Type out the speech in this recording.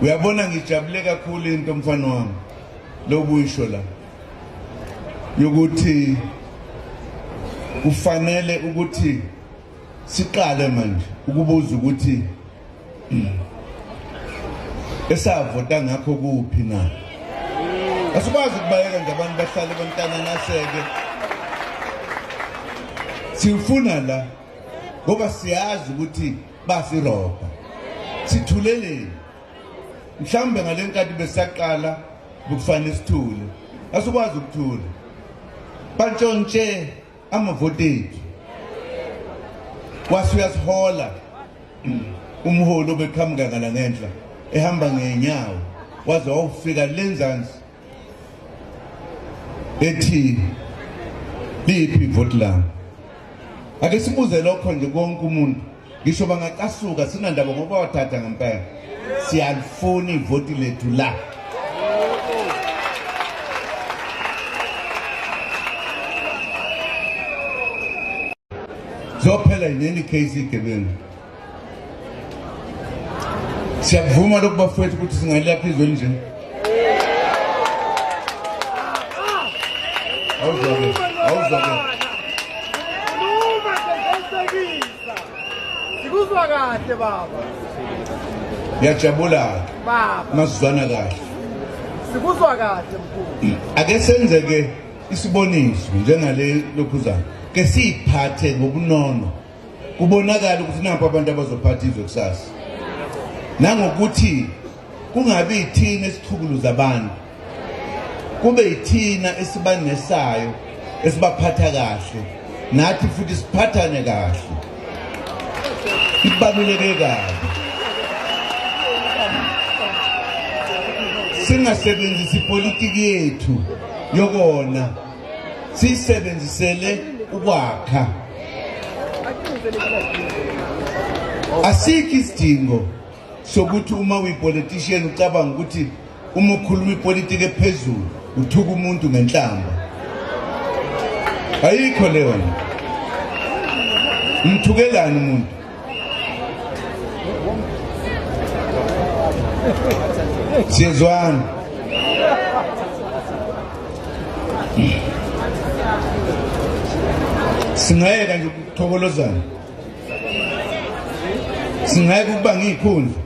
Uyabona, ngijabule kakhulu into, mfana wami, lokuyisho la yokuthi kufanele ukuthi siqale manje ukubuza ukuthi esavota ngakho kuphi na. Asikwazi ukubayeka nje abantu bahlale bantananaseke. Sifuna la ngoba siyazi ukuthi basirobha. Sithuleleni? Mhlawumbe ngale nkathi besaqala bekufanele sithule. Asikwazi ukuthula. Bantshontshe amavoti ethu, wase uyasihola umholi obeqhamuka ngala ngenhla ehamba ngenyawo waze wawufika lenzansi ethi, "Liphi ivoti lami?" Ake sibuze lokho nje konke umuntu, ngisho bangacasuka, sinandaba ngoba wathatha ngempela. Siyalifuna ivoti lethu la. Zophela in any case igebengu. Siyakuvuma lokhu, bafowethu, ukuthi singaliyaphi izwe nje? Awuzwake, awuzwake. Khuluma sezenzekisa. Sikuzwa kahle, baba. Ngiyajabula Baba, masizwana kahle. Sikuzwa kahle, mkhulu. Ake senzeke isiboniso njengale lokhuzana, ke siyiphathe ngobunono, kubonakala ukuthi nampo abantu abazophatha izwe kusasa, nangokuthi kungabi yithina esichukuluza abantu, kube yithina esibanesayo, esibaphatha kahle, nathi futhi siphathane kahle. Ibaluleke kabi singasebenzisi ipolitiki yethu yokona, siyisebenzisele ukwakha. Asikho isidingo sokuthi uma uyipolitician ucabanga ukuthi uma ukhuluma ipolitiki ephezulu uthuka umuntu ngenhlamba. Ayikho leyo nto. Umthukelani umuntu? Siyezwana? Singayeka nje ukuthokolozana, singayeka ukuba ngiyikhundla.